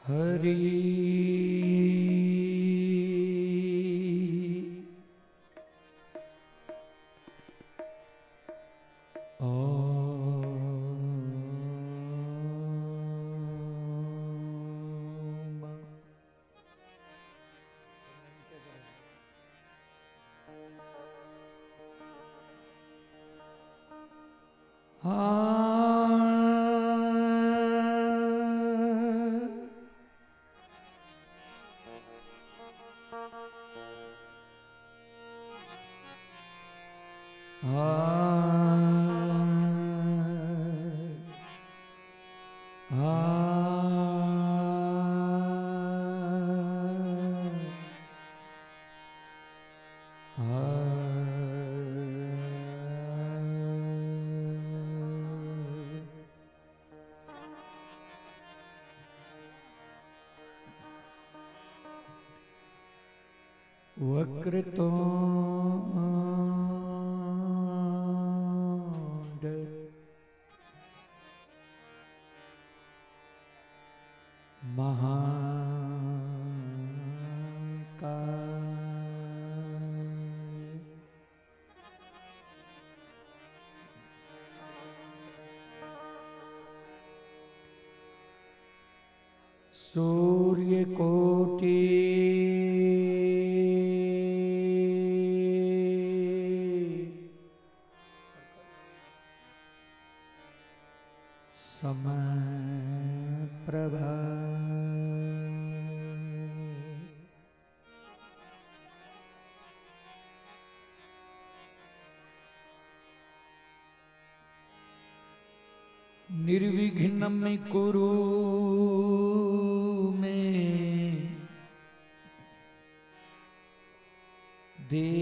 Hari Om. Vakratunda महाकाय सूर्यकोटि समप्रभा निर्विघ्नं कुरु मे देव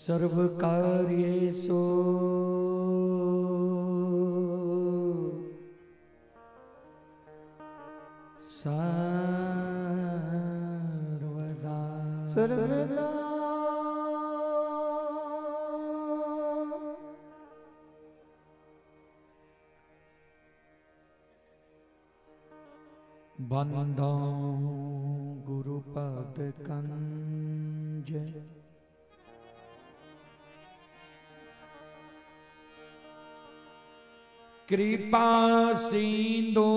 सर्वकार्येषु सर्वदा सर्वदा। बंदो गुरुपद कंज कृपा सिंधु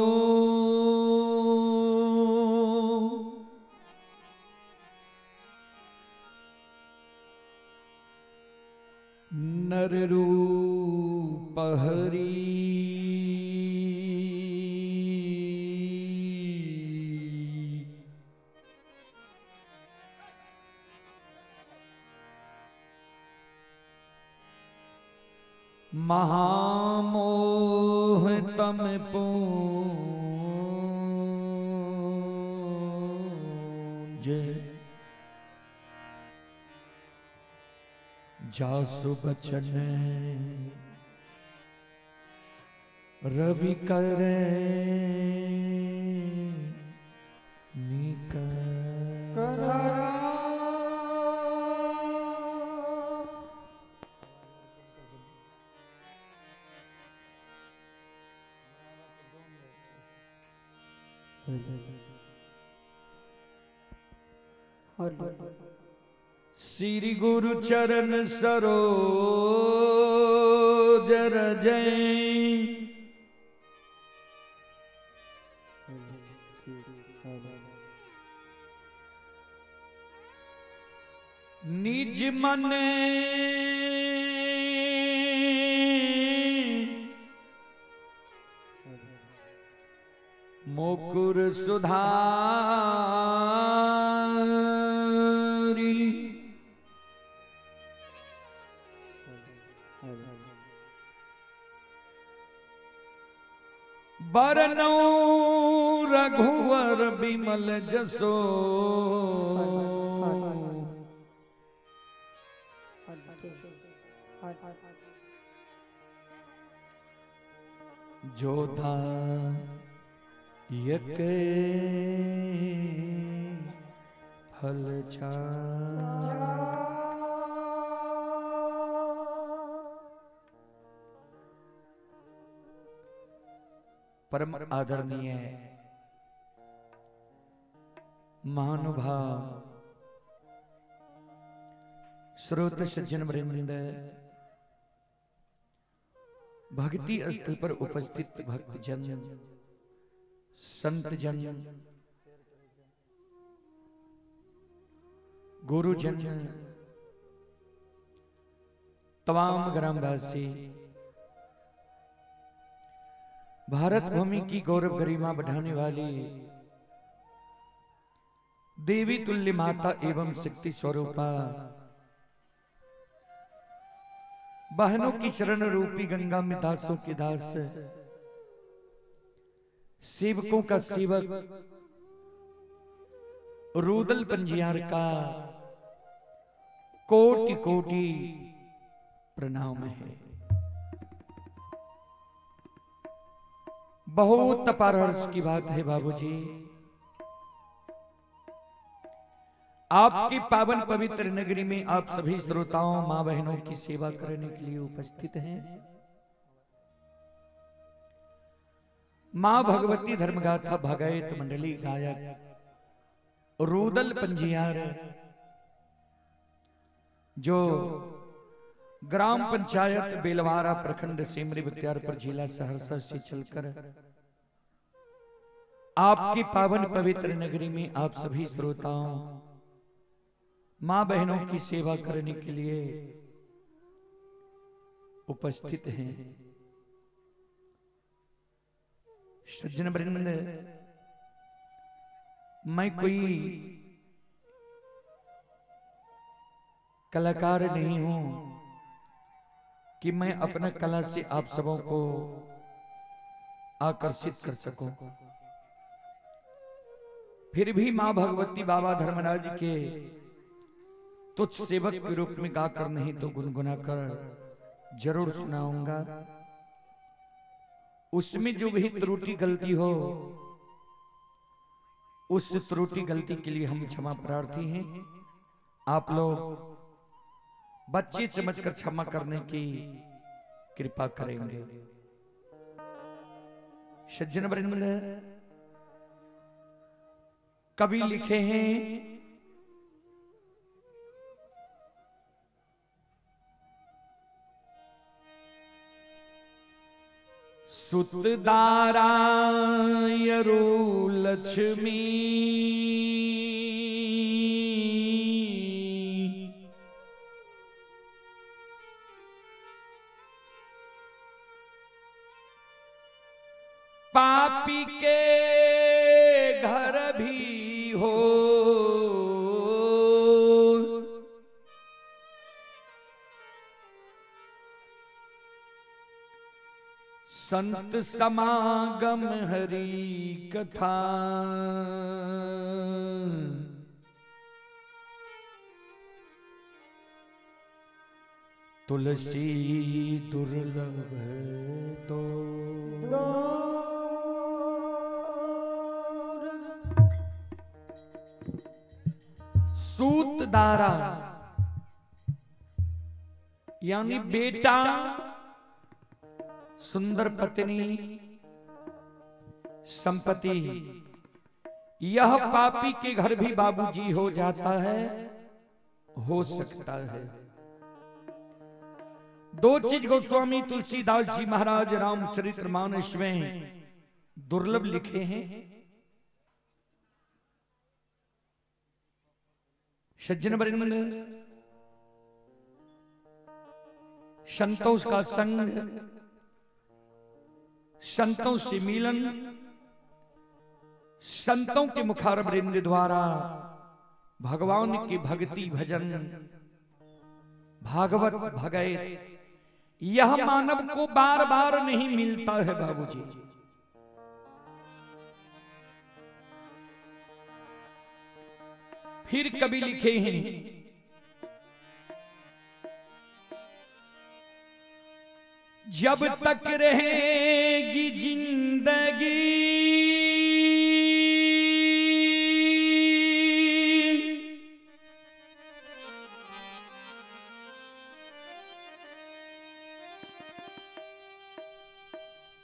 नर रूप हरि महामोह तम पूंज जासु बचन रवि करे निकर। श्री गुरु चरण सरोज रज निज मन मुकुर सुधारी बरनौ रघुवर बिमल जसो। और जोधा यक फल छा परम आदरणीय महानुभाव श्रोत सज्जन वृंद, भक्ति स्थल पर उपस्थित भक्तजन, संत जन, गुरुजन, तमाम ग्रामवासी, भारत भूमि की गौरव गरिमा बढ़ाने वाली देवी तुल्य माता एवं शक्ति स्वरूपा बहनों की चरण रूपी गंगा में दासों के दास, सेवकों का सेवक, रूदल पंजियार का कोटि कोटि प्रणाम है। बहुत अपार हर्ष की बात है बाबूजी, आपकी पावन पवित्र नगरी में आप सभी श्रोताओं मां बहनों की सेवा करने के लिए उपस्थित हैं। मां भगवती धर्मगाथा भगैत मंडली गायक रूदल पंजियार, जो ग्राम पंचायत बेलवारा प्रखंड सिमरी बख्तियारपुर जिला सहरसा से चलकर आपकी पावन पवित्र नगरी में आप सभी श्रोताओं मां बहनों की सेवा करने के लिए उपस्थित हैं। सज्जन वृंद, मैं कोई कलाकार नहीं हूं कि मैं अपना कला से आप सबों को आकर्षित कर सकूं, फिर भी मां भगवती बाबा धर्मराज के तुच्छ सेवक के रूप में गाकर नहीं तो गुनगुना कर जरूर सुनाऊंगा। उसमें जो भी त्रुटि गलती हो, उस त्रुटि गलती के लिए हम क्षमा प्रार्थी हैं। आप लोग बच्चे समझकर क्षमा करने की कृपा करेंगे। सज्जन वृंद, कवि लिखे हैं सुतदारा यरु लक्ष्मी पापी के घर भी हो, संत समागम हरि कथा तुलसी दुर्लभ तो सूतदारा यानी बेटा, सुंदर पत्नी, संपत्ति, यह पापी के घर भी बाबूजी हो जाता है, हो सकता है। दो चीज गोस्वामी तुलसीदास जी महाराज रामचरितमानस में दुर्लभ लिखे हैं। सज्जन वृंद, संतों का संग, संतों से मिलन, संतों के मुखारवृंद द्वारा भगवान की भक्ति भजन, भागवत भगैत, यह मानव को बार बार नहीं मिलता है बाबूजी। फिर कभी लिखे हैं जब तक रहेगी जिंदगी,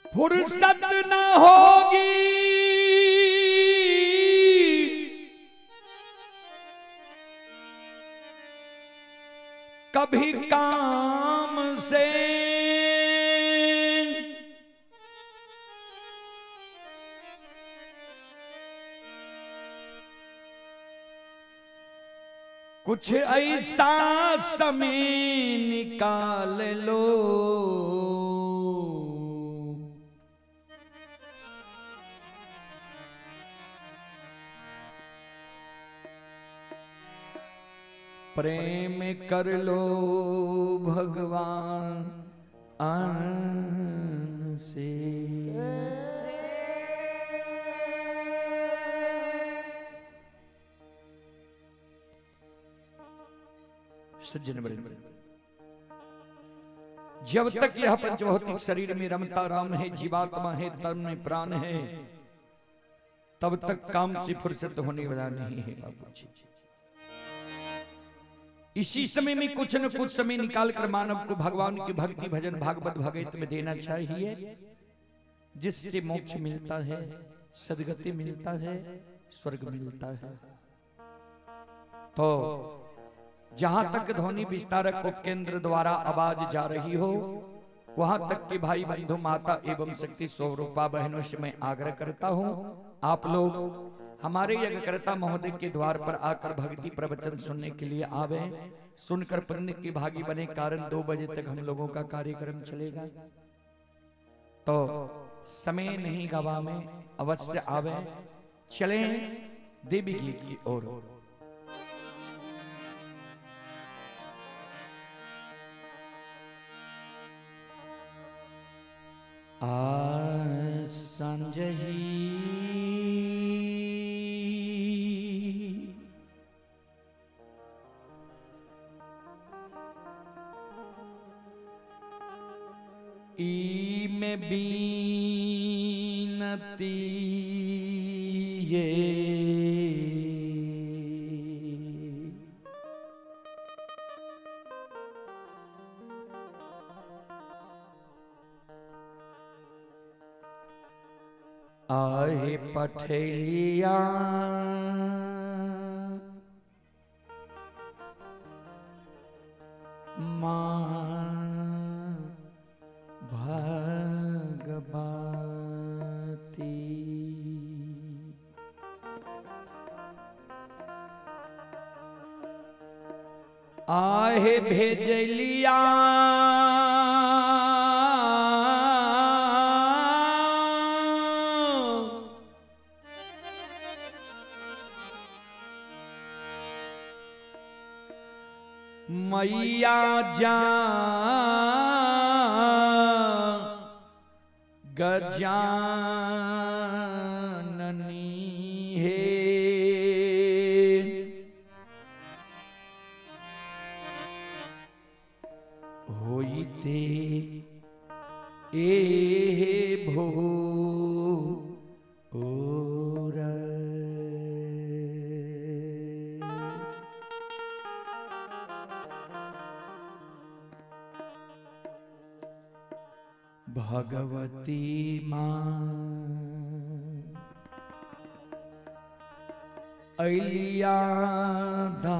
फुर्सत न होगी कभी काम से। कुछ ऐसा समय निकाल लो, प्रेम कर लो भगवान से। सज्जन बड़े, जब तक यह पंचभौतिक शरीर में रमता राम है, जीवात्मा है, तन में प्राण है, तब तक काम से फुर्सत होने वाला नहीं है बाबूजी। इसी समय में कुछ न कुछ समय निकालकर मानव को भगवान की भक्ति भजन भागवत भगवत में देना चाहिए, जिससे मोक्ष मिलता है, सदगति मिलता है, स्वर्ग मिलता है। तो जहां तक ध्वनि विस्तारक उपकेंद्र द्वारा आवाज जा रही हो, वहां तक के भाई बंधु माता एवं शक्ति स्वरूपा बहनों से मैं आग्रह करता हूं, आप लोग हमारे यज्ञकर्ता महोदय के द्वार पर आकर भक्ति प्रवचन सुनने के लिए आवे, सुनकर पुण्य के भागी बने। कारण 2 बजे तक हम लोगों का कार्यक्रम चलेगा, तो समय नहीं गवा में अवश्य आवे। चलें देवी गीत की ओर। आ संजही ई में बीनती ये, आहे पठेलिया माँ भगवती। आहे भेजलिया मैया जा गजाननी हे, होइते ए भो भगवती माँ अलिया दा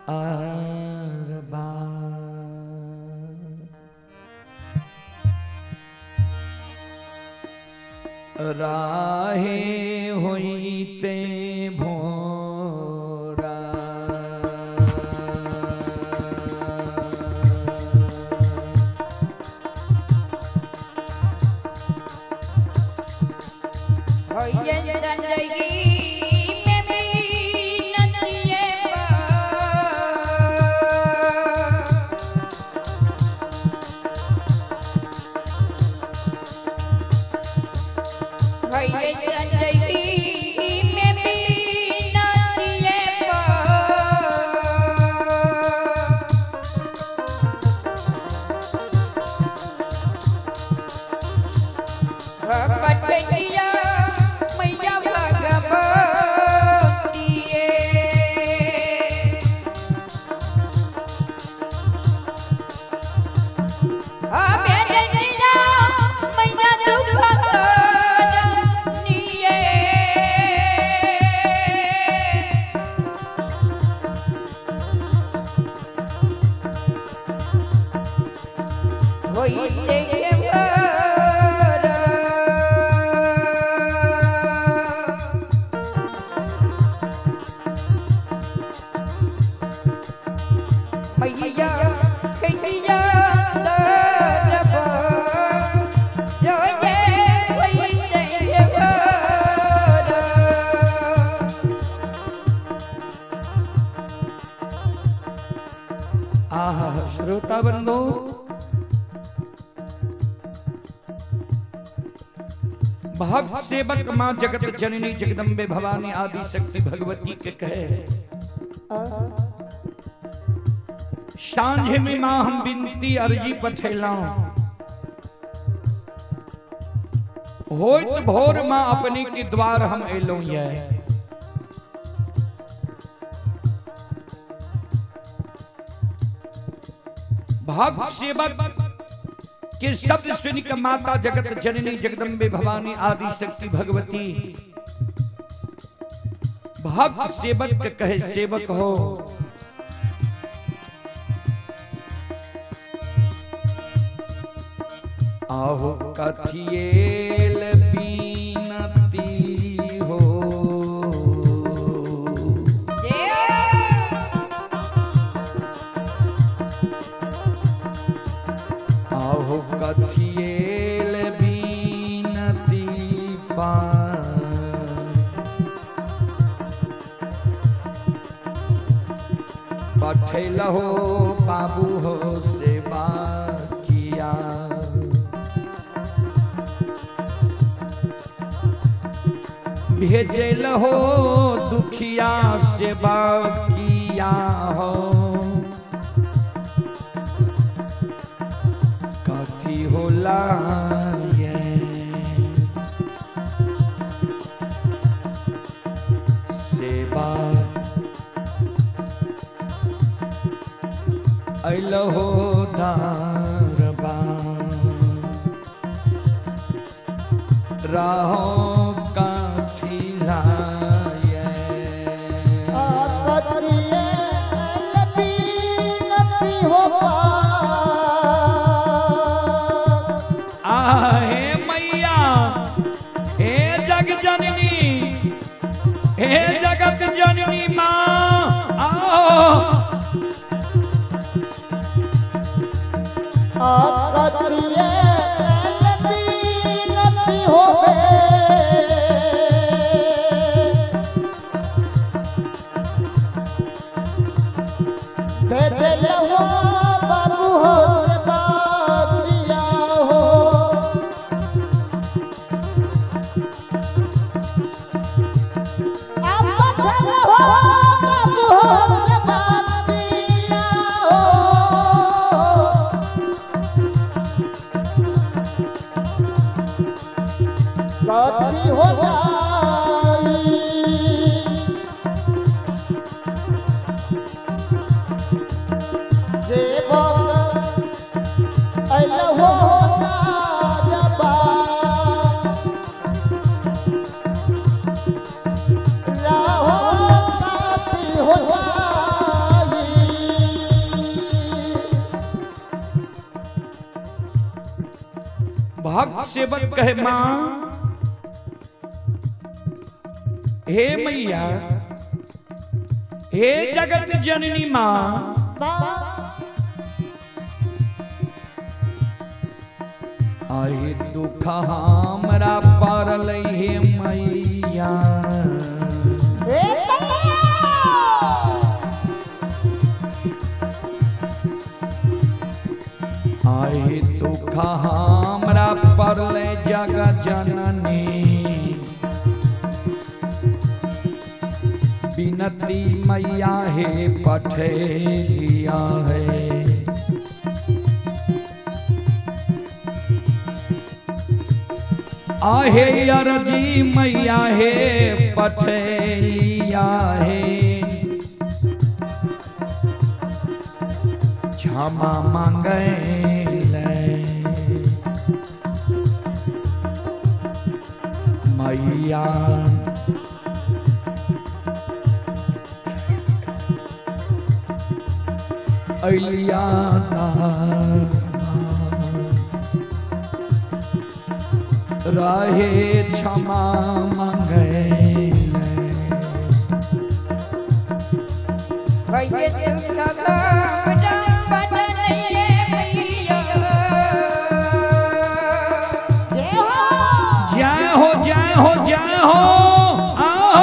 अरबा। राहे होइते भोरा, संजय होइते भोर। मैया कहिया दरबार रोये होइते भोर। आहा श्रोता बंधु, भक्त सेवक माँ जगत जननी जगदम्बे भवानी आदि शक्ति भगवती के कहे, सांझे में माँ हम विनती अर्जी पठेलाऊं, होइत भोर माँ अपने के द्वार हम एलौं ये। भक्त सेवक के शब्द सुन के माता जगत जननी जगदम्बे भवानी आदि शक्ति भगवती भक्त सेवक के कहे, सेवक हो आहो कथिएल बीनती हो, जय आहो कथिएल बीनती पठैल हो बाबू हो सेवा किया, भेजल हो दुखिया सेवा किया हो, कथी होला ये सेवा अइल हो दरबार रहो कथी लाये। आहे मैया, हे जग जननी, हे जगत जननी माँ आओ। हो जाई सेवक अइल हो दरबार राहो काफी हो जाई। भक्त सेवक कहे, माँ हे मैया, हे जगत जननी माँ, आहे दुख हमरा पड़ल हे मैया, आहे दुख हमरा पड़ल जग जननी, विनती मैया हे पठेलिया है, आहे अर्जी मैया हे पठेलिया है, क्षमा मांगे मैया। अलिया रहे क्षमा मंगे। जय हो जय हो जय हो आओ।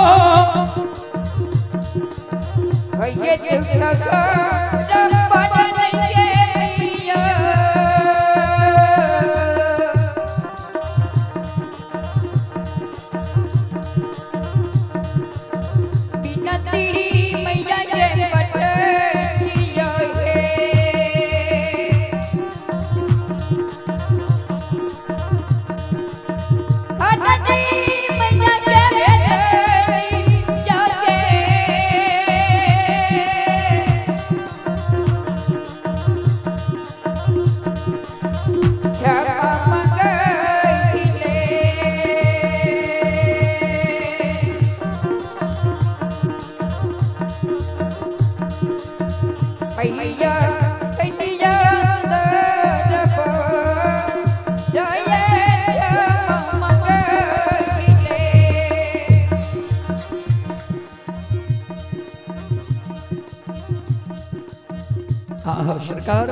आहो सरकार,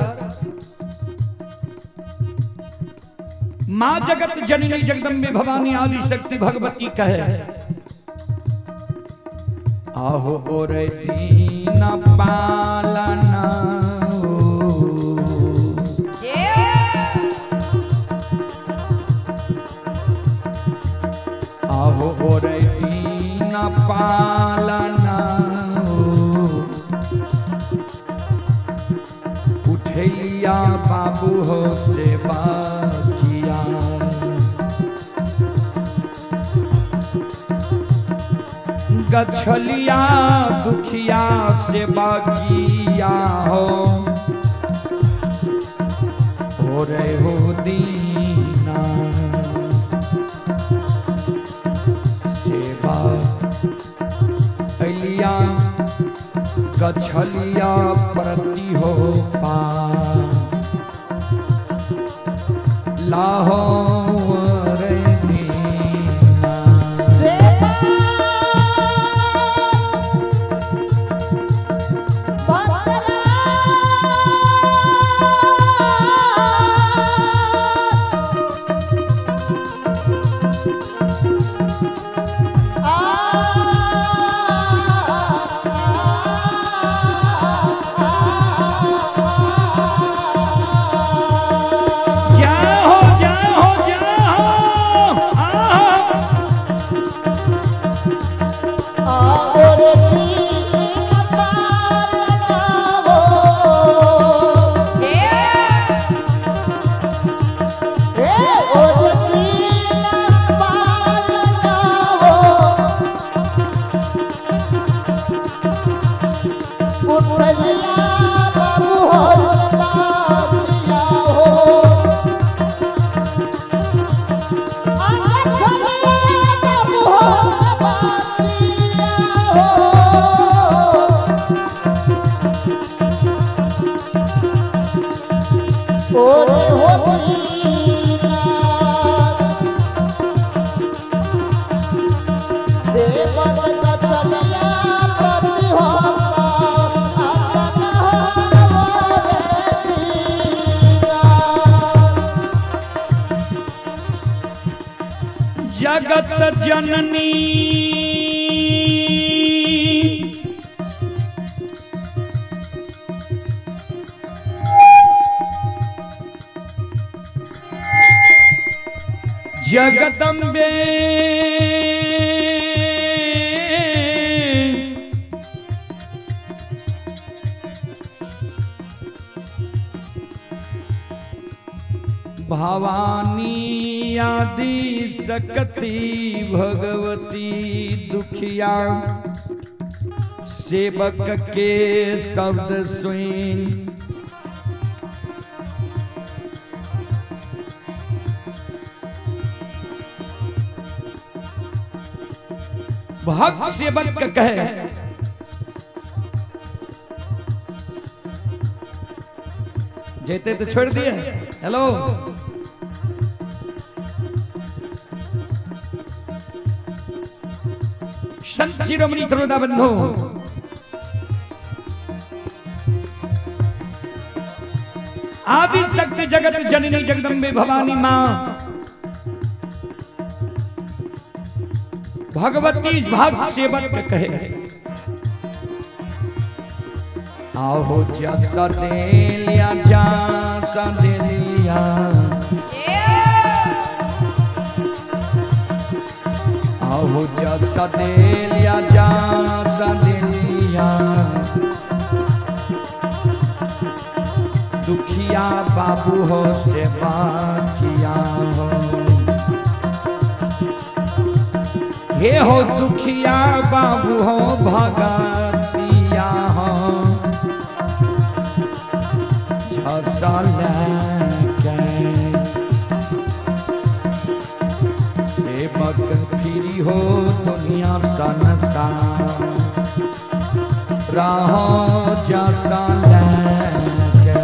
माँ जगत जननी जगदम्बे भवानी आदि शक्ति भगवती कहे, आहो रे दीन पालना आहो रे दीन पालना उठैलिया बाबू हो सेवा किया। गछलिया दुखिया सेवा किया हो रे हो दीना सेवा अलिया गछलिया प्रति हो पा लाहो रे दीना। जय हो जय हो जय हो आहो। जगत जननी जगदम्बे भवानी आदि शक्ति भगवती दुखिया सेवक के शब्द सुन भक्त सेवक के कहे जेते तो छोड़ दिए। हेलो संत शिरोमणि श्रोता बंधु, आदि शक्ति जगत जननी जगदम्बे भवानी माँ भगवती भाग सेवक कहे, आहो जसा दे लिया जा दे लिया, आहो जसा दे लिया जा दे लिया, दुखिया बाबू हो सेवा किया हो, हे हो दुखिया बाबू हो भगतिया हो, झसा लेके सेवक फिरी हो दुनिया संसार रहो जसा लेके।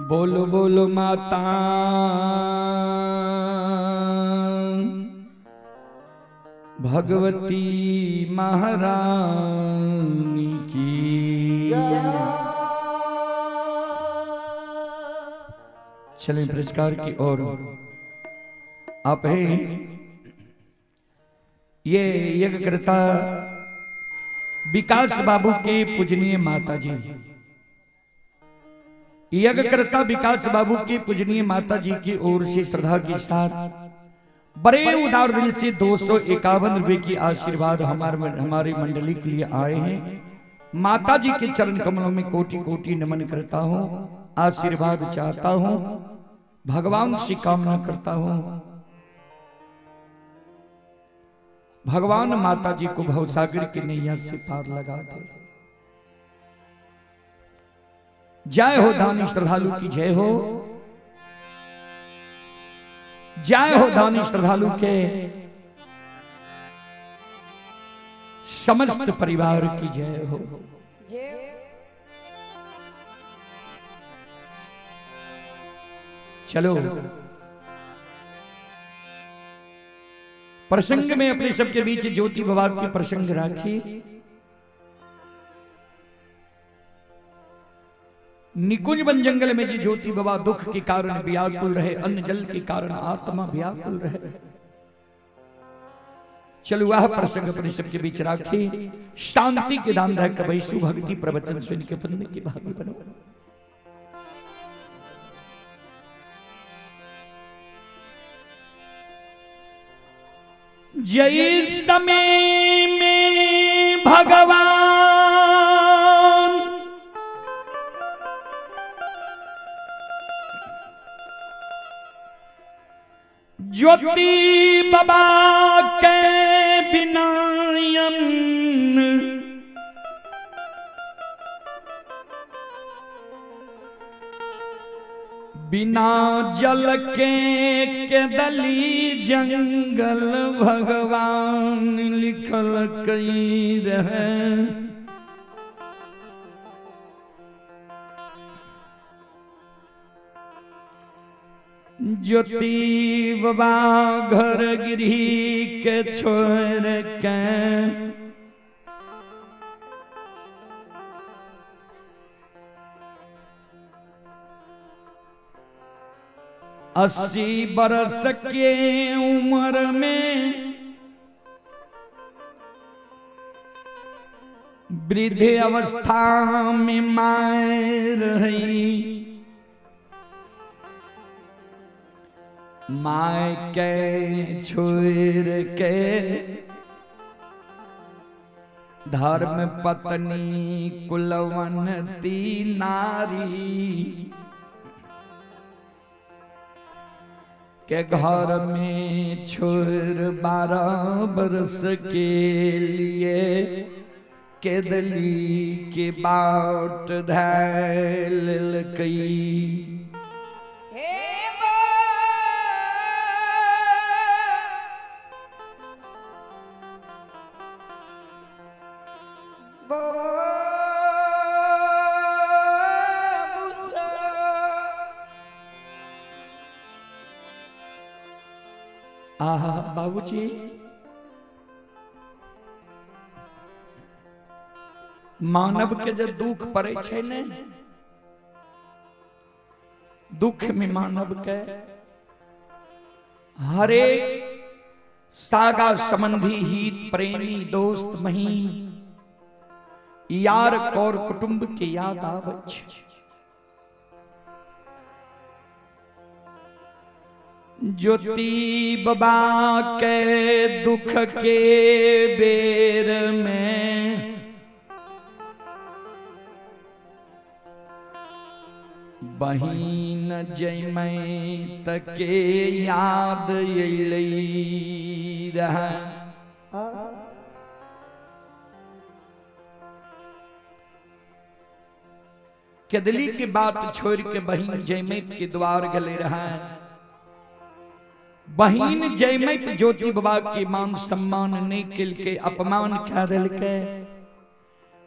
बोलो बोलो माता भगवती महारानी की। चलें पुरस्कार की ओर। आप हैं ये यज्ञकर्ता विकास बाबू के पूजनीय माता जी, यज्ञकर्ता विकास बाबू के पूजनीय माता जी की ओर से श्रद्धा के साथ बड़े उदार दिल से 251 रुपए की आशीर्वाद हमारे मंडली के लिए आए हैं। माता जी के चरण कमलों में कोटि कोटि नमन करता हूँ, आशीर्वाद चाहता हूँ, भगवान से कामना करता हूँ, भगवान माता जी को भवसागर की नैया से पार लगा दे। जय हो दानी श्रद्धालु की जय हो, जय हो दानी श्रद्धालु के समस्त परिवार की जय हो। चलो प्रसंग में अपने सबके बीच ज्योति बाबा के प्रसंग राखी। निकुंज वन जंगल में जी ज्योति बाबा दुख के कारण व्याकुल रहे, अन्न जल के कारण आत्मा व्याकुल रहे। चलो वह प्रसंग अपने सबके बीच राखी। शांति के दान रह कबैसु भक्ति प्रवचन सुन के पुण्य की भागी बनो। जय समय में भगवान ज्योति बाबा के बिना बिना जल के केदली जंगल भगवान लिखल कई रहे। ज्योति बाबा घर गिरी के छोड़ के 80 बरस के उम्र में वृद्ध अवस्था में माय रही। My के छोड़ के धर्म पत्नी कुलवंती नारी के घर में छोड़ 12 बरस के लिए केदली के बाट धैल कई। आहा बाबूजी, मानव के जे दुख पड़े छै ने, दुख में मानव के हरेक सागा संबंधी हित प्रेमी दोस्त महीन यार कौर कुटुंब के याद आबै छै। ज्योति बाबा के दुख के बेर में बहिन जैमैत के याद अयलै रहे। केदली के बात छोड़ के बहिन जैमैत के द्वार गले रहे। बहिन जैमैत ज्योति बाबा के मान सम्मान नहीं केलकै, अपमान कए देलकै,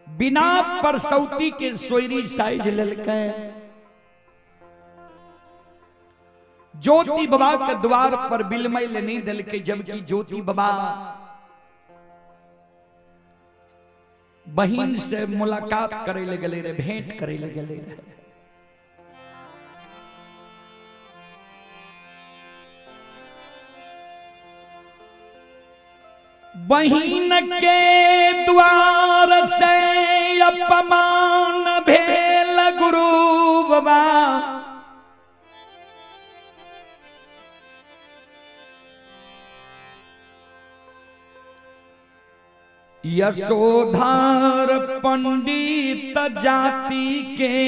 बिना परसौती के सोयरी साइज लेलकै। ज्योति बाबा के द्वार पर बिलमय ले नहीं देलकै, जबकि ज्योति बाबा बहिन से मुलाकात करे ले गेले रहे, भेंट करे ले गेले रहे। बहिन के द्वार से अपमान भेल गुरु बाबा, यशोधर पंडित जाति के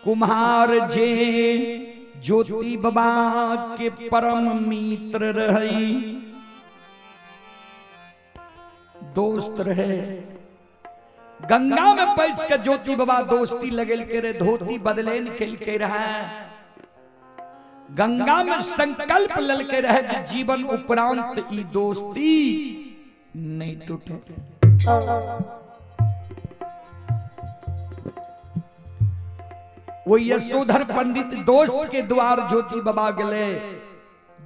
कुम्हार जे ज्योति बाबा के परम मित्र रही, दोस्त रहे। गंगा में पैस के ज्योति बाबा दोस्ती लगेल के रहे, धोती बदलेन के रहे। गंगा में संकल्प ललके रहे कि जीवन उपरांत ई दोस्ती नहीं टूटे। वो यशोधर पंडित दोस्त के द्वार ज्योति बाबा गले,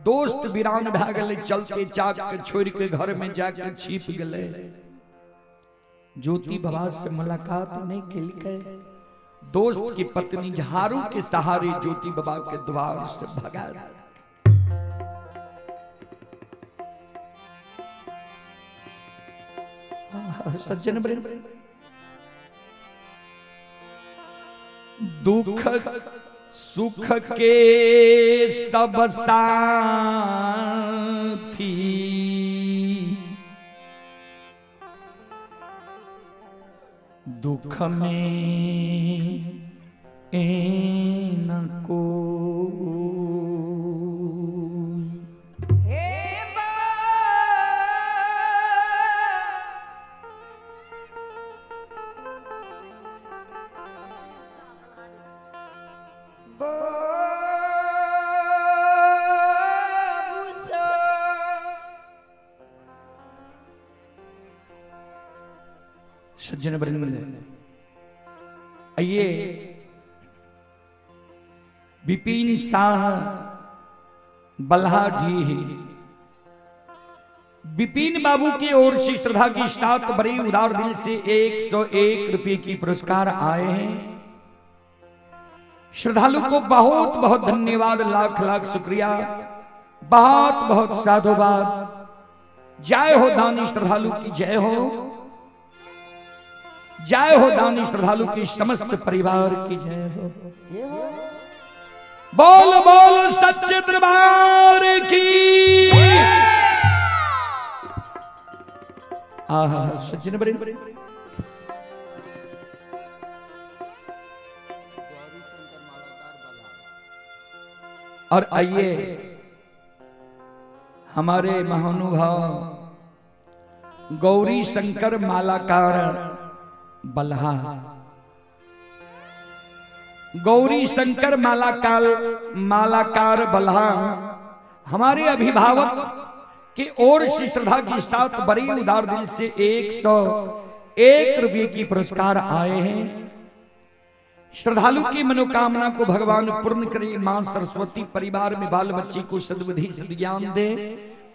दोस्त वीरान भए गेले, चलते चाक के छोड़ के घर में जाके छिप गले। ज्योति बाबा से मुलाकात नहीं केलकै। दोस्त की पत्नी झाड़ू के सहारे ज्योति बाबा के द्वार से भगा। सज्जन दुख सुख के सब साथी दुख में न कोई। हे सज्जन वृंद, आइए विपिन शाह बल्हाडीह विपिन बाबू की ओर से श्रद्धा की साथ बड़ी उदार दिल से 101 रुपये की पुरस्कार आए हैं। श्रद्धालु को बहुत बहुत धन्यवाद, लाख लाख शुक्रिया, बहुत बहुत साधुवाद। जय हो दानी श्रद्धालु की जय हो, जय हो दानी श्रद्धालु की समस्त परिवार की जय हो। बोल बोल सच्चे दरबार की। आहा सज्जन बड़े और आइए हमारे महानुभाव गौरी शंकर मालाकार बल्हा, गौरी शंकर मालाकार बल्हा हमारे अभिभावक की ओर से श्रद्धा के साथ बड़ी उदार दिल से 101 रुपये की पुरस्कार आए हैं। श्रद्धालु की मनोकामना को भगवान पूर्ण करे। मां सरस्वती परिवार में बाल बच्चे को सद्बुद्धि सद्ज्ञान दे।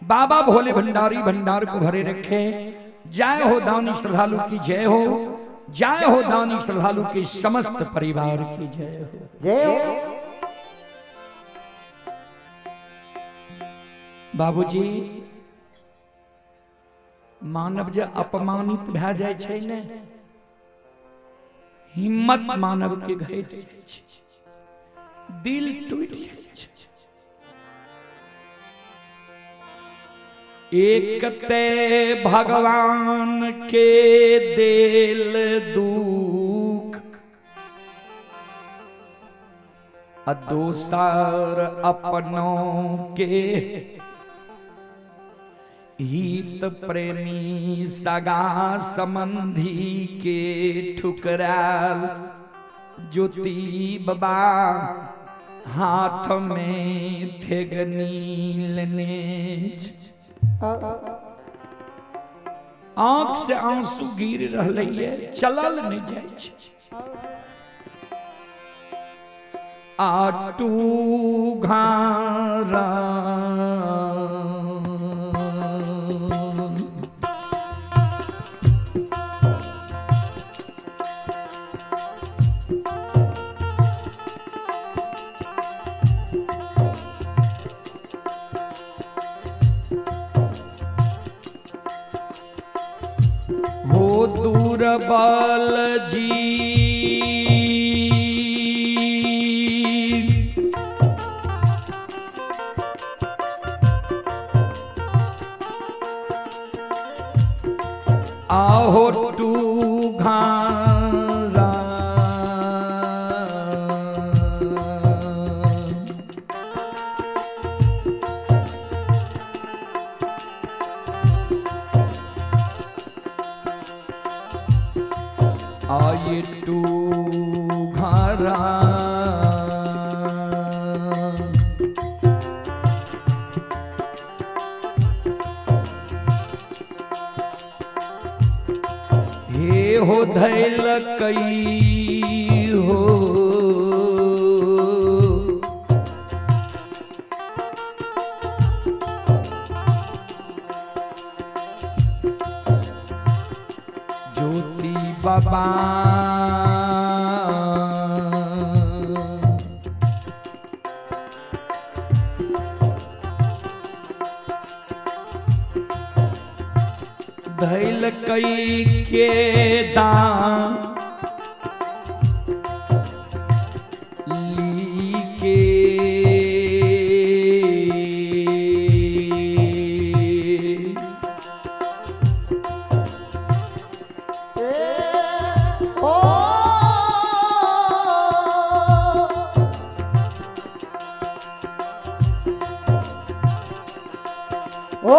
बाबा भोले भंडारी भंडार को भरे रखे। जय हो दानी श्रद्धालु की जय हो, जय हो दानी श्रद्धालु के समस्त परिवार की जय हो। जय हो। बाबूजी, मानव जे अपमानित भए जाय छै ने, हिम्मत मानव के घटि जाइ छै, दिल टूटि जाइ छै। एक ते भगवान के देल दुख आ दोसर अपनों के हित प्रेमी सगा संबंधी के ठुकराल ज्योति बाबा हाथ में थेगनी लेने। आंख से आंसू गिर रहलै, चलल नहीं जाइ छै। आटू घारा हो दूरबल जी आहो टू घारा आये टू घारा हे हो धैल कई हो ज्योति बाबा धैल कई के दान हो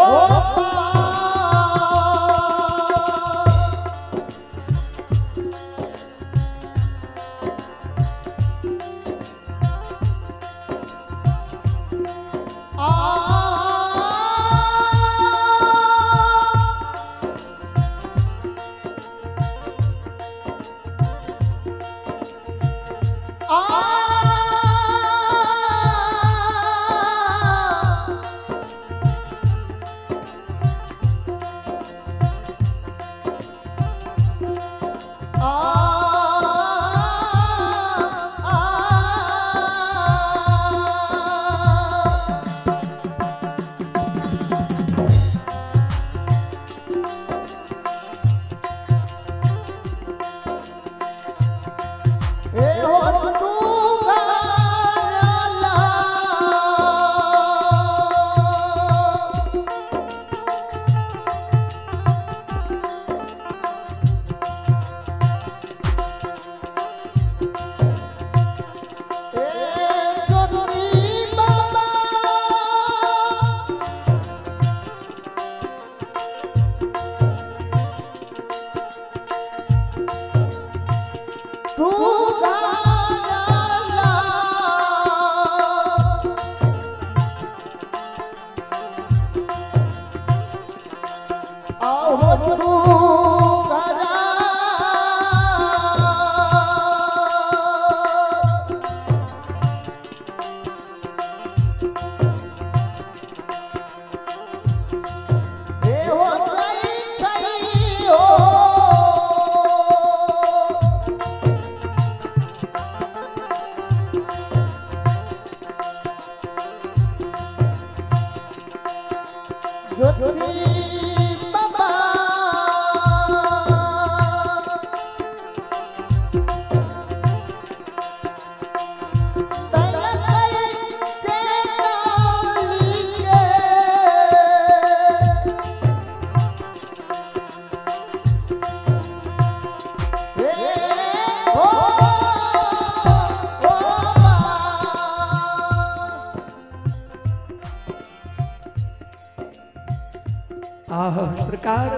आह सरकार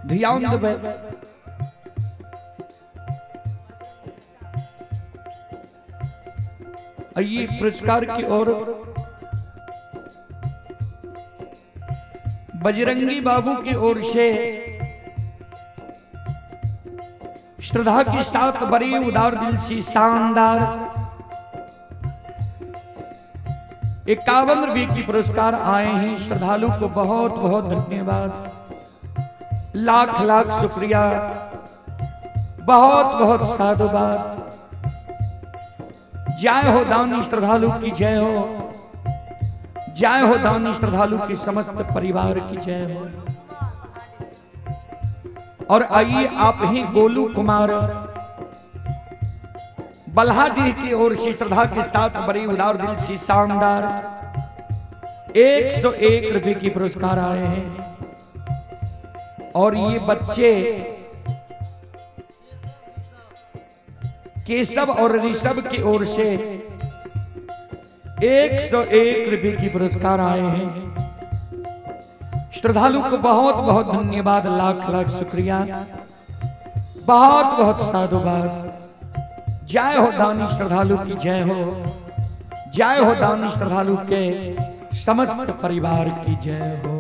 ध्यान देबै। ये पुरस्कार की ओर बजरंगी बाबू की ओर से श्रद्धा के साथ बड़ी उदार दिल से शानदार 51 रुपये की पुरस्कार आए हैं। श्रद्धालु को बहुत बहुत धन्यवाद, लाख लाख शुक्रिया, बहुत बहुत साधुवाद। जय हो दानी श्रद्धालु की जय हो, जय हो दानी श्रद्धालु के समस्त परिवार की जय हो। और आइए आप ही गोलू कुमार बल्हाडीह की ओर से श्रद्धा के साथ बड़ी उदार दिल से शानदार 101 रुपए की पुरस्कार आए हैं। और ये बच्चे केशव और ऋषभ की ओर से 101 रुपए की पुरस्कार आए हैं। श्रद्धालु को बहुत बहुत धन्यवाद, लाख लाख शुक्रिया, बहुत बहुत साधुवाद। जय हो दानी श्रद्धालु की जय हो, जय हो दानी श्रद्धालु के समस्त परिवार की जय हो।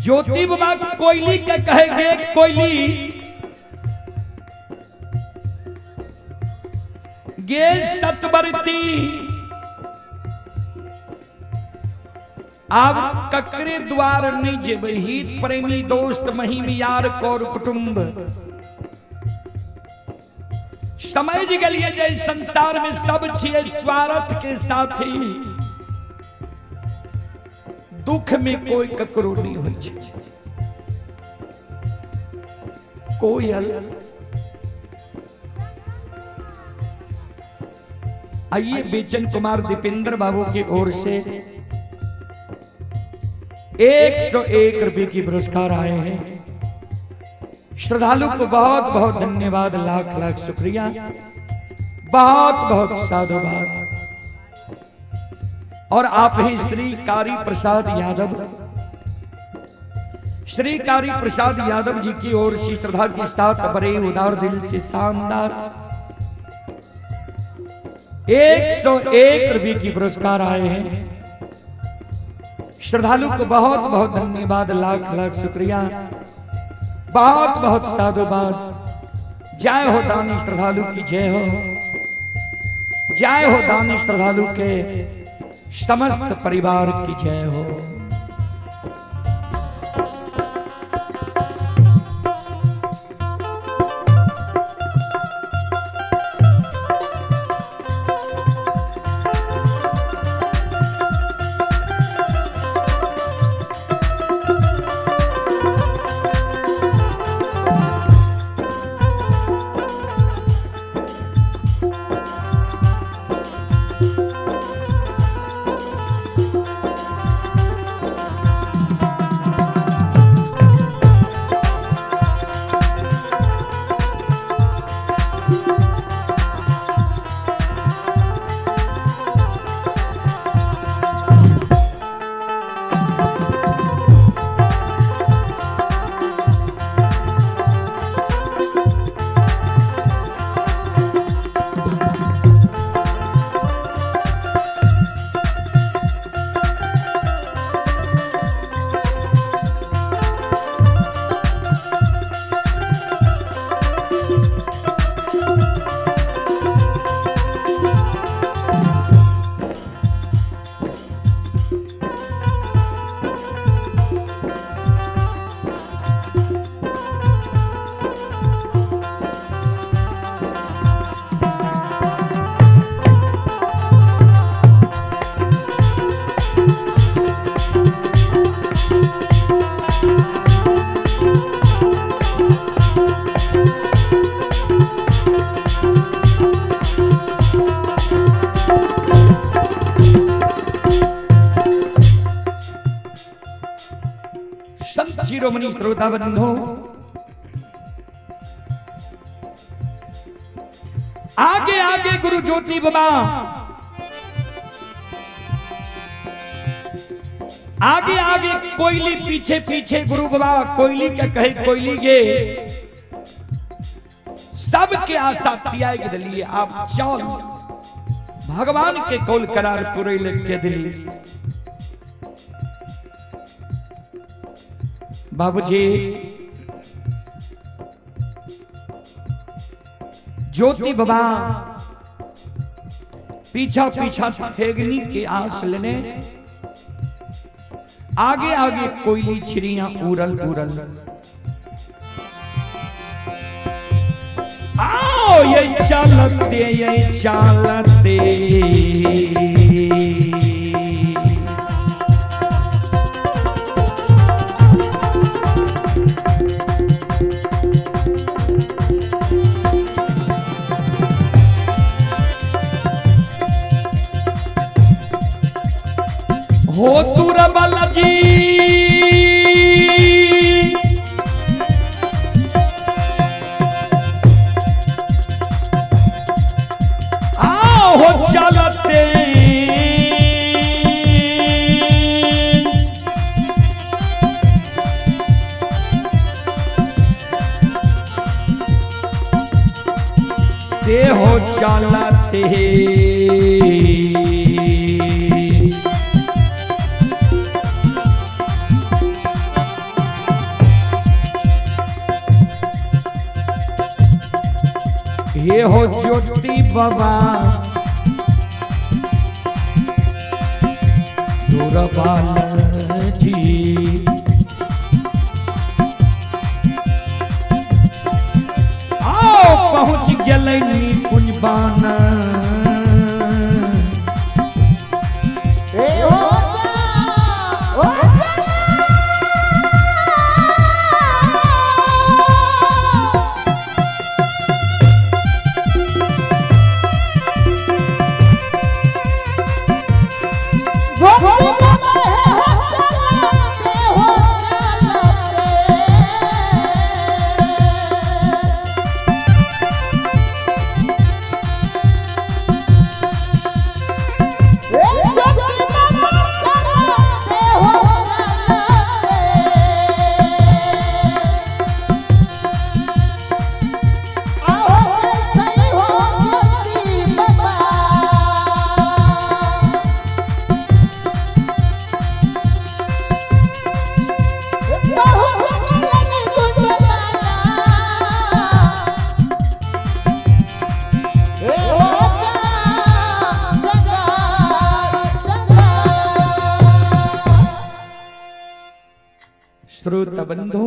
ज्योति बाबा कोयली के कहेंगे कोयली गे सतबरती आब ककरे द्वार नहीं जेबै, हित प्रेमी दोस्त महिम यार कौर कुटुंब। समझ गेलिए जे संसार में सब छिए स्वार्थ के साथी, दुख में कोई ककरो नहीं होइ छै। कोयल आइए बेचन कुमार दीपेंद्र बाबू की ओर से 101 रुपए की पुरस्कार आए हैं। श्रद्धालु को बहुत बहुत धन्यवाद, लाख लाख शुक्रिया, बहुत बहुत साधुवाद। और आप ही श्री कारी प्रसाद यादव, श्री कारी प्रसाद यादव जी की ओर से श्रद्धा के साथ बड़े उदार दिल से शानदार 101 रुपए की पुरस्कार आए हैं। श्रद्धालु को बहुत बहुत धन्यवाद, लाख लाख शुक्रिया, बहुत बहुत साधुवाद। जय हो दानी श्रद्धालु की जय हो, जय हो दानी श्रद्धालु के समस्त परिवार की जय हो। संत शिरोमणि श्रोता बंधु, आगे आगे गुरु ज्योति बाबा, आगे आगे कोयली, पीछे पीछे गुरु बाबा। कोयली के कहे कोयली गे सबके आशा त्याग दिलिए, आप चल भगवान के कौल करार पूरे के दिली। बाबूजी ज्योति बाबा पीछा पीछा ठेगनी के आस लेने, आगे आगे कोयली चिड़िया उड़ल उड़ल। आओ ये चलते ये चलते, हो तुरबल जी आओ हो चलते, ते हो चलते। हे हो ज्योति बाबा दूर जी। आओ पहुंच गेलै निकुंज बाना। ए हो जा, ओ जा। ज्योति बाबा हे हो चलते हो चलते। श्रोत बंधु,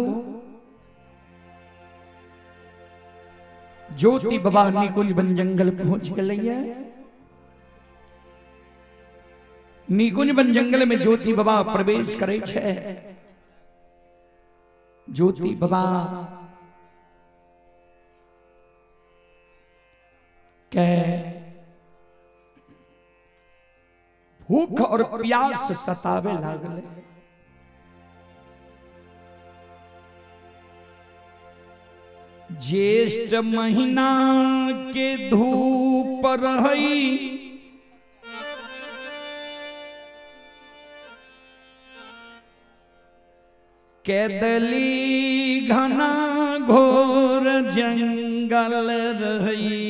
ज्योति बाबा निकुंज वन जंगल पहुंच गए। निकुंज वन जंगल में ज्योति बाबा प्रवेश करे छे। ज्योति बाबा के भूख और प्यास सतावे लागले। ज्येष्ठ महीना के धूप रही, केदली घना घोर जंगल रही,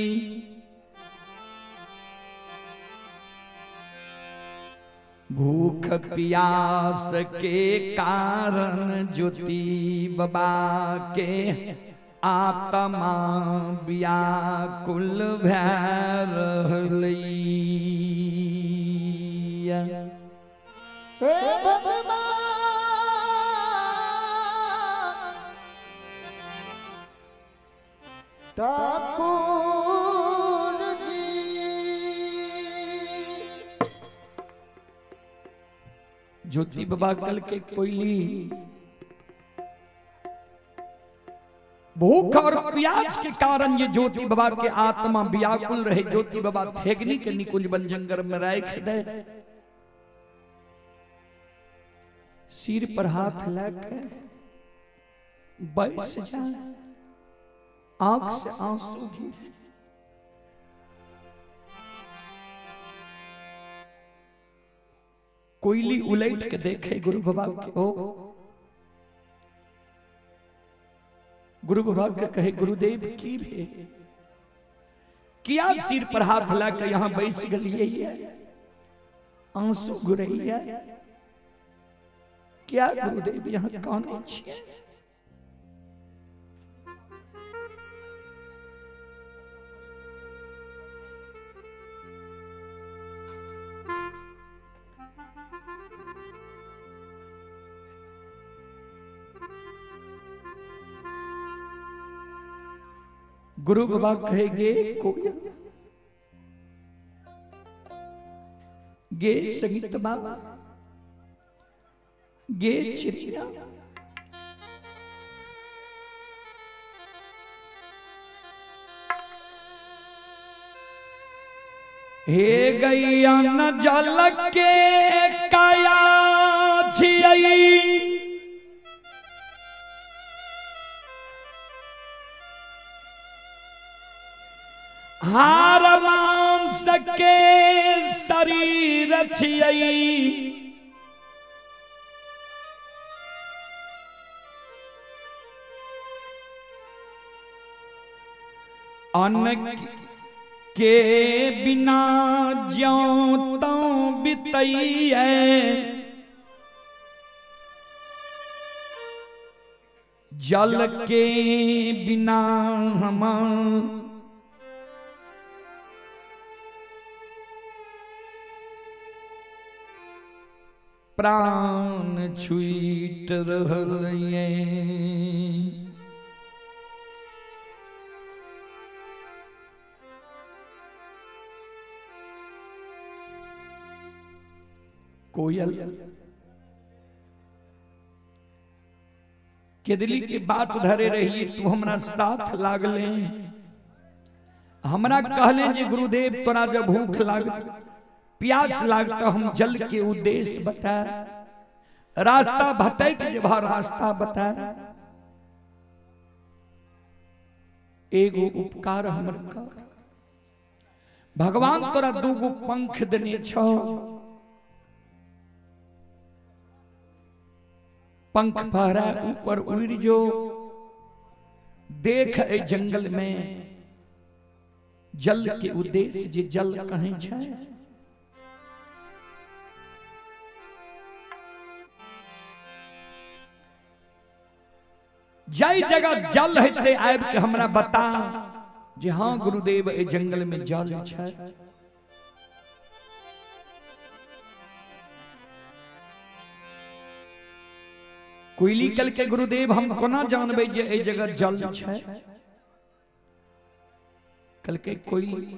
भूख प्यास के कारण ज्योति बाबा के आत्मा व्याकुल भै रहलै। हे भगवान ठाकुर जी, ज्योति बाबा कल के कोयली भूख और प्यास के कारण ये ज्योति बाबा के आत्मा व्याकुल रहे। ज्योति बाबा थेगनी के निकुंज वन जंगल में राख दे, सिर पर हाथ लग बैस जाए, आंख से आंसू गिरे। कोयली उलट के देखे गुरु बाबा के, ओ गुरु बाबा के कहे, गुरुदेव की भे किया सिर पर हाथ ला के यहां बैस गलिए, आंसू गुरैया, क्या गुरुदेव यहां कौन छिए? गुरु बाबा कहेंगे कोई गे संगीत बाबा गे चिड़िया, हे गैया न जल के काया छियई, हार मांस के शरीर छियई, अन्न के बिना ज्यों त्यों बितैये, जल के बिना हम प्राण छूट रहल ये। कोयल केदली के बात धरे रही, तू हमरा साथ लागले, हमरा कहले जे गुरुदेव तोरा जब भूख लाग प्यास लागता हम जल के उद्देश्य बता, रास्ता भटक जब रास्ता बता, एगो उपकार हमर कर। भगवान तोरा दूगो पंख देने छो, पंख फहरा ऊपर उड़ जो, देख ए जंगल में जल के उद्देश्य जे जल कहीं छै। जाई जगह जल हेतै आबि के हमरा बता जे हाँ गुरुदेव ए जंगल में जल छै। कोयली कल के गुरुदेव हम कोना जानबै जे ए जगह जल छै? कल के कोयली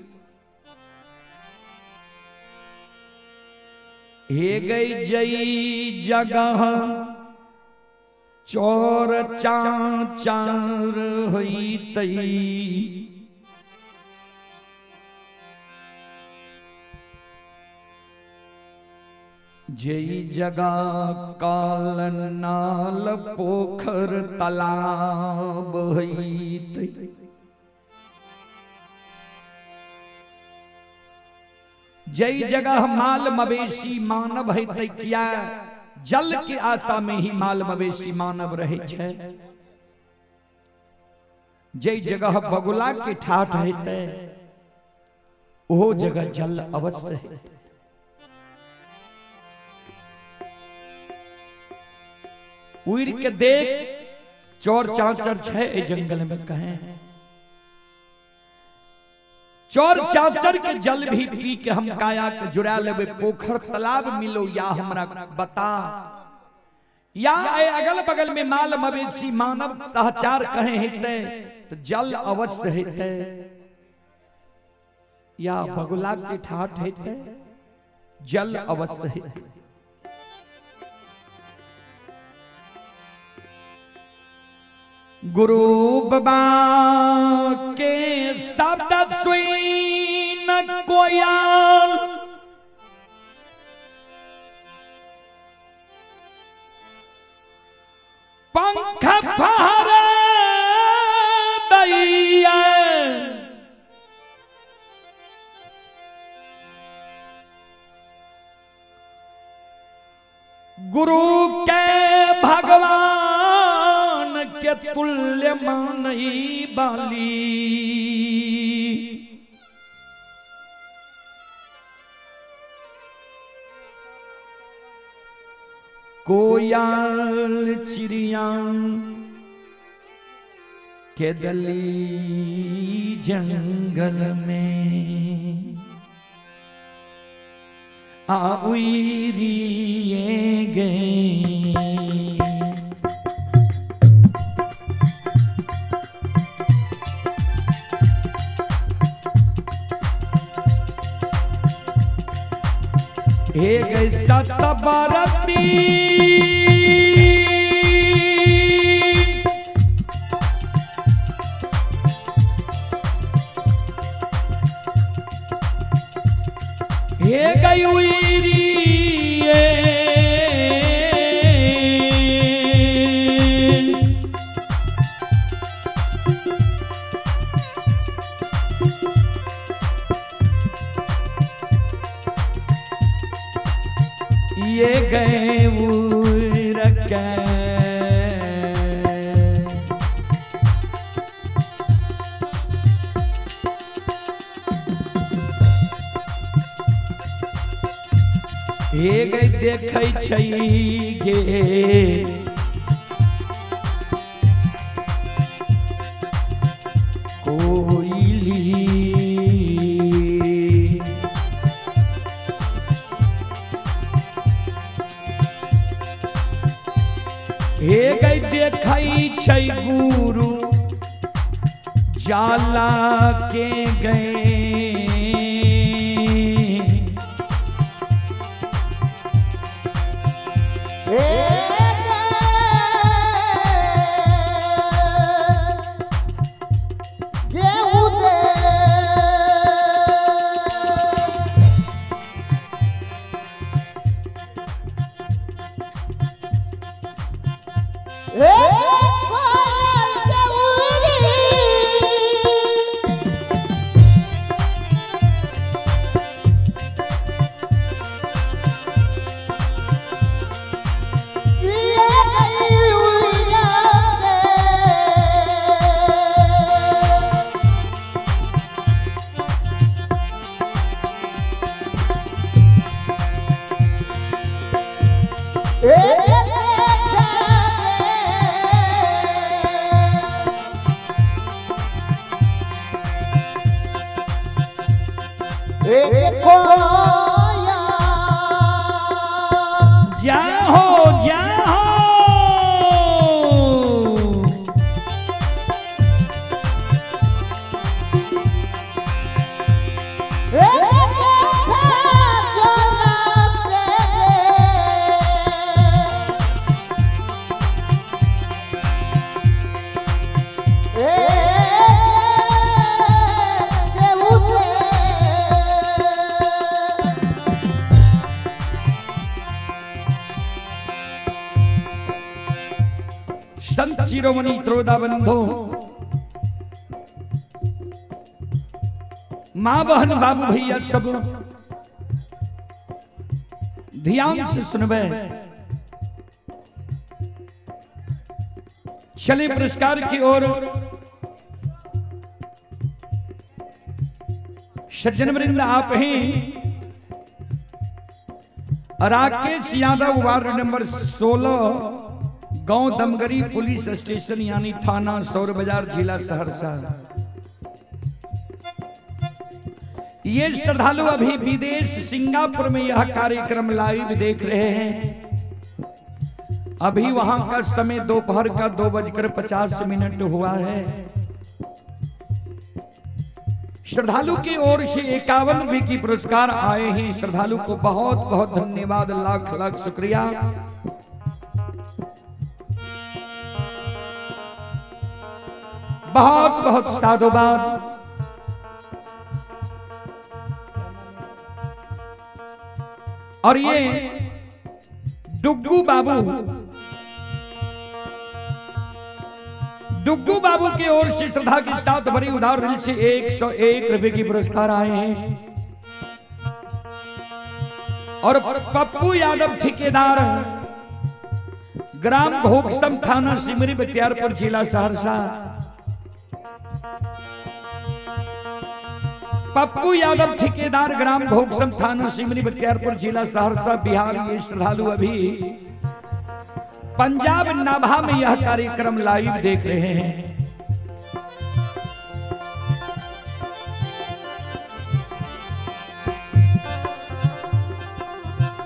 हे गई जई जगह चोर चार होइतई, जई जगह काल नाल पोखर तालाब होइतई, जई जगह माल मवेशी मानव होइतई, किया जल के आशा में ही माल मवेशी मानव रहे छै। जई जगह बगुला के ठाठ हेतै ओहो जगह जल अवश्य हेतै। उड़ के देख चोर चाचर छै ए जंगल में कहे, चोर चाचर के जल भी पी के हम काया के जुड़ा लेबे, पोखर तालाब मिलो या हमरा बता, या ए अगल बगल में माल मवेशी मानव सहचार कहे हेतै तो जल अवश्य हेतै, या बगुला के ठाठ हेतै जल अवश्य हेतै। गुरु बाबा के शब्द सुन कोयल पंख फहरा दैया, गुरु के भगवान के तुल्य मानई बाली, कोयल चिड़िया के दली जंगल में आउरिए गए। हे गई सतबरती हे गई उइरिए, ये गए उड़ के हे गई देखै छै गे कोइली, हे गई देखई छै गुरु जाला के गए। जाहो जाहो संत शिरोमणि त्रोदा बंधु, माँ बहन बाबू भैया सब ध्यान से सुनबे। चले पुरस्कार की ओर। सज्जन वृंद आप हैं राकेश यादव, वार्ड नंबर 16, गांव दमगरी, पुलिस स्टेशन यानी थाना सौर बाजार, जिला सहरसा। ये श्रद्धालु अभी विदेश सिंगापुर में यह कार्यक्रम लाइव देख रहे हैं। अभी वहां का समय दोपहर का 2:50 हुआ है। श्रद्धालु की ओर से 51 रुपए की पुरस्कार आए हैं। श्रद्धालु को बहुत बहुत धन्यवाद, लाख लाख शुक्रिया। बहुत बहुत साधुवाद। और ये डुग्गू बाबू, डुग्गू बाबू की ओर से श्रद्धा के साथ भरी उदार दिल से 101 रुपए की पुरस्कार आए हैं। और पप्पू यादव ठेकेदार, ग्राम घोकसम, थाना सिमरी बख्तियारपुर, जिला सहरसा। पप्पू यादव ठेकेदार, ग्राम घोकसम, थाना सिमरी बख्तियारपुर, जिला सहरसा, बिहार। ये श्रद्धालु अभी पंजाब नाभा में यह कार्यक्रम लाइव देख रहे हैं।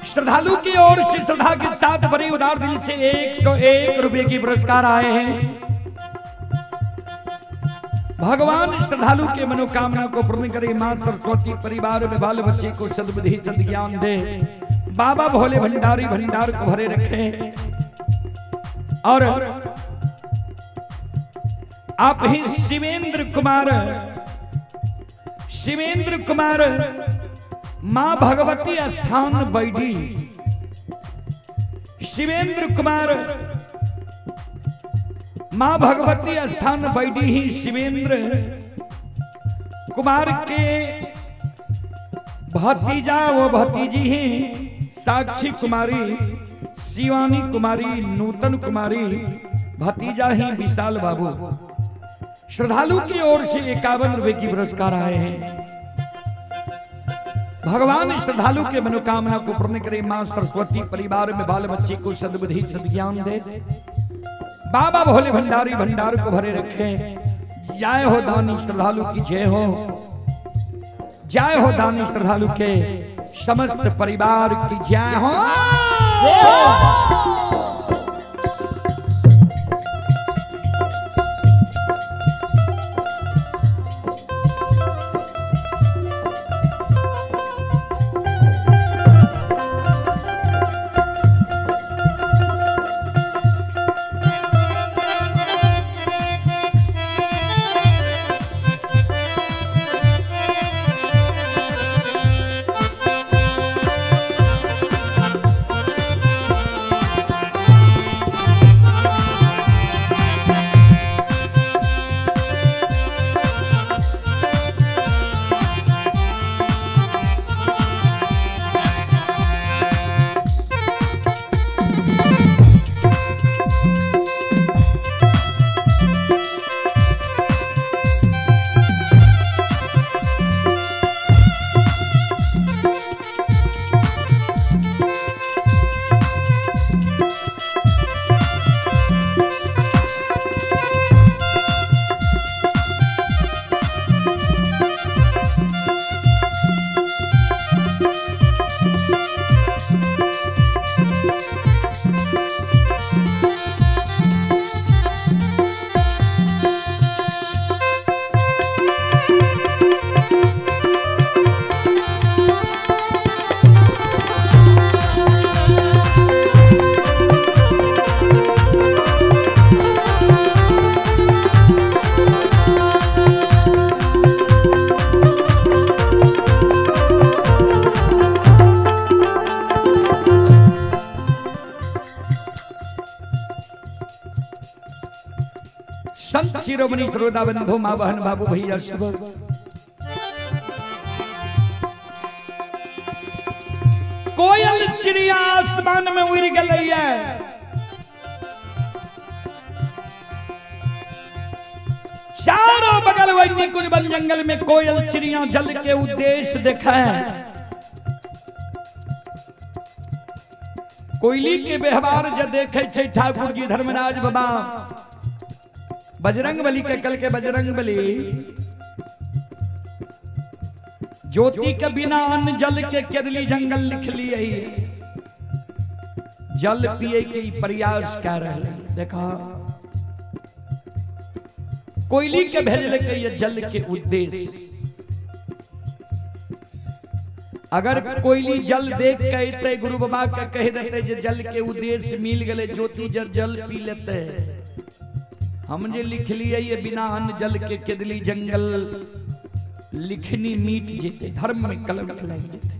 श्रद्धालु की ओर से श्रद्धा के साथ बड़ी उदार दिल से 101 रुपए की पुरस्कार आए हैं। भगवान श्रद्धालु के मनोकामना को पूर्ण करे। मां सरस्वती परिवार में बाल बच्चे को सद्बुद्धि सद्ज्ञान दे। बाबा भोले भंडारी भंडार को भरे रखे। और आप ही शिवेंद्र कुमार, शिवेंद्र कुमार, मां भगवती स्थान बैडी। शिवेंद्र कुमार मां भगवती स्थान बैडी ही शिवेंद्र कुमार के भतीजा वो भतीजी ही साक्षी कुमारी, शिवानी कुमारी, नूतन कुमारी, भतीजा ही विशाल बाबू। श्रद्धालु की ओर से 51 रुपए की पुरस्कार आए हैं। भगवान श्रद्धालु के मनोकामना को पूर्ण करे। मां सरस्वती परिवार में बाल बच्चे को सद्बुद्धि सद्ज्ञान दे। बाबा भोले भंडारी भंडार को भरे रखे। जय हो दानी श्रद्धालु की जय हो। जय हो दानी श्रद्धालु के समस्त परिवार की जय हो। शिरोमणि श्रोता बंधु माँ बहन बाबू भैया सब। कोयल चिड़िया आसमान में उड़ गई है। चारों बगल वही निकुंज वन जंगल में कोयल चिड़िया जल के उद्देश्य देखा है। कोयली के व्यवहार जब देखे छे ठाकुर जी धर्मराज बाबा बजरंग बली के कल के बजरंग बली ज्योति के बिना अन्न जल के केदली जंगल लिख लिए जल पिए के प्रयास कर रहे। देखा कोयली के भेजल के ये जल के उद्देश्य। अगर कोयली जल देख के अते गुरु बाबा के कह देते जे जल के उद्देश्य मिल गए ज्योति जल जल पी लेते। हम जे लिख लिए ये बिना अन्न जल के केदली जंगल लिखनी मीट जेते, धर्म में कलंक लग जेते।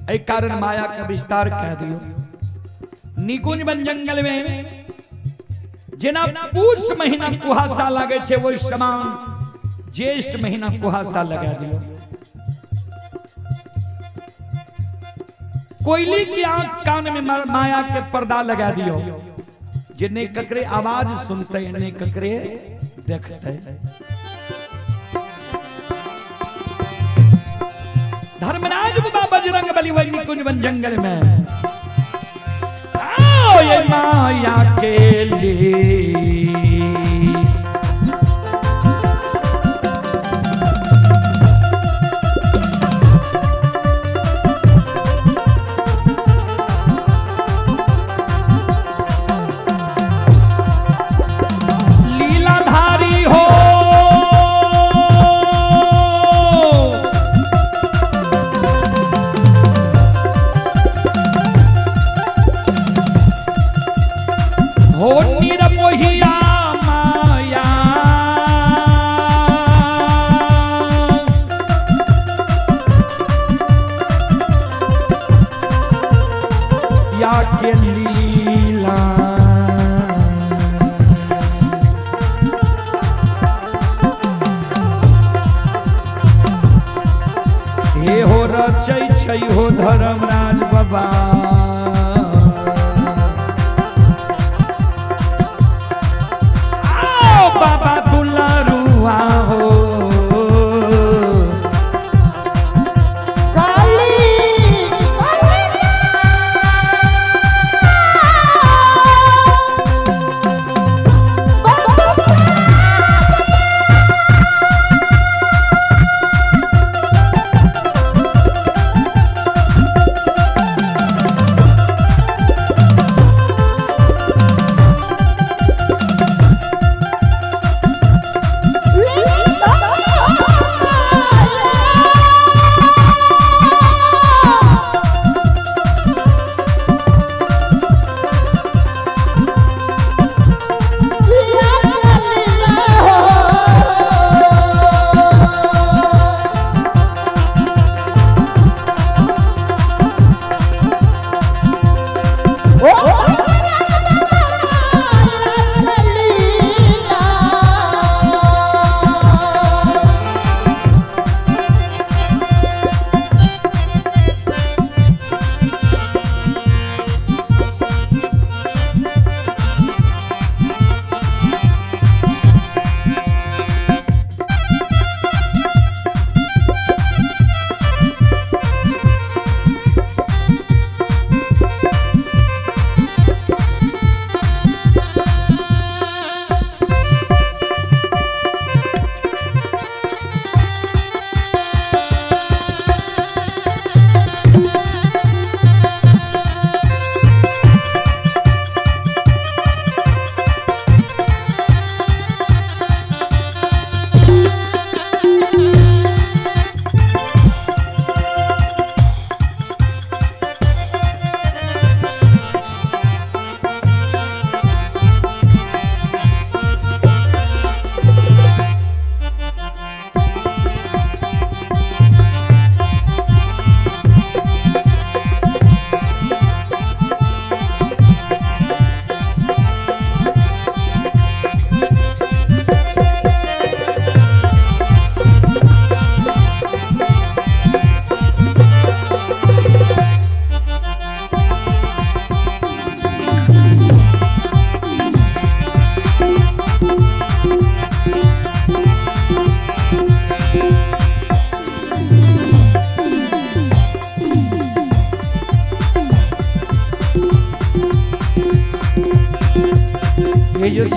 एहि कारण माया के विस्तार कह दियो। निकुंज वन जंगल में जेना पूस महीना कुहासा लगे छे वही समान ज्येष्ठ महीना कुहासा लगा दियो। कोयली की आंख कान में माया के पर्दा लगा दियो जे ने ककरे आवाज सुनते ने ककरे देखते। धर्मराज बाबा बजरंग बली वही निकुंज वन जंगल में आओ ये माया के लिए लीलाधारी हो हो निरमोहिया माया या के लीला हे हो रचै छै हो धर्मराज बाबा आओ बाबा दुलारुआ हो काली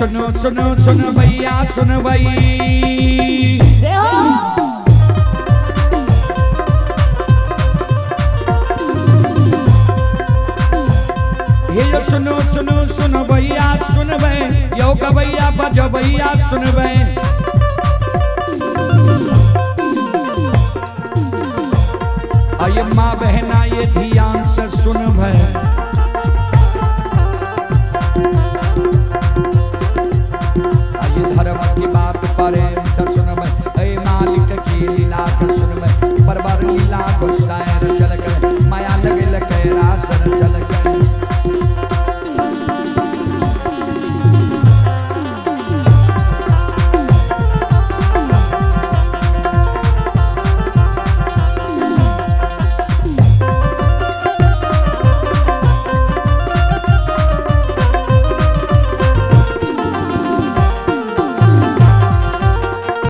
सुनो सुनो सुन भैया सुन भाई। हे यो सुनो सुनो सुनो भैया सुनबे, यो गवैया बजबैया सुनबे। आये माँ बहना ये ध्यान से सुनबे।